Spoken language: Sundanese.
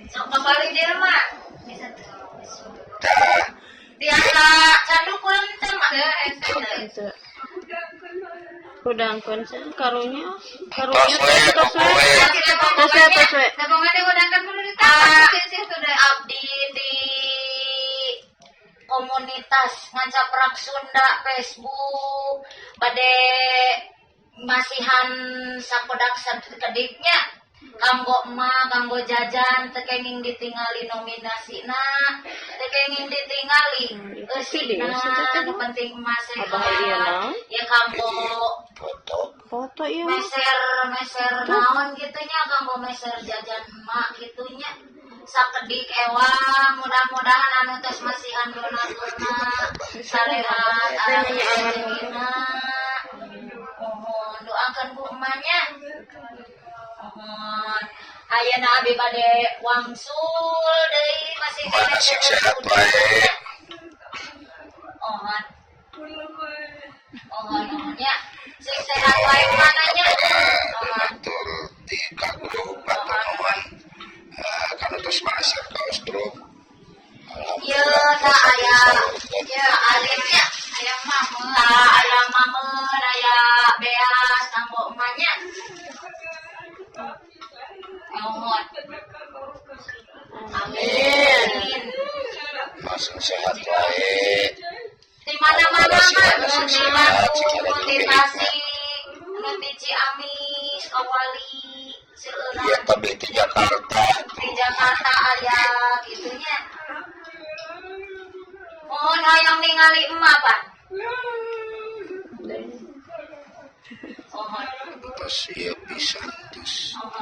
Sok kembali di rumah. Tah. Tiasa candu kurang teu, Mak? Itu. Hudangkeun sih karunya. Karunya Tos we, tos we. pokoknya. Tos we, tos we. Ah, abdi di komunitas Ngancaprak Sunda Facebook bade masihan sakodak sakedik nya, kanggo emak, kanggo jajan. Teu kenging ditingali nominasina, teu kenging ditingali eusina, nu penting emak Abah iya sehat naon? Ya, kanggo Foto. Foto iya mah. Meser meser naon gitu nya, kanggo meser jajan emak gitu nya, sakedik ewang. Mudah-mudahan anu tos masihan donaturna sarehat rezekina. Mohon doakan ku emaknya. Mohon, ayeuna abi bade wangsul deui, masih Mana sing sehat wae. Mohon, mohon, mohon ya, sing sehat wae mananya. Mohon. Donatur di ka grup, hatur nuhun. Ah, kana tos masuk kaos grup. Iya, tak aya, ya alitnya, aya mama, tak aya mama, aya beas, kanggo emaknya. Mohon. Amin. Masuk sehat wae. Di mana-mana mah, nu di Bandung, nu di Tasik, nu di Ciamis, Kawali, Iya, seueuran. Tapi di Jakarta. Di Jakarta aya gitu nya. Mohon, hayang ningali emak, Pak. Mohon. Tos ieu pisan tos. Mohon.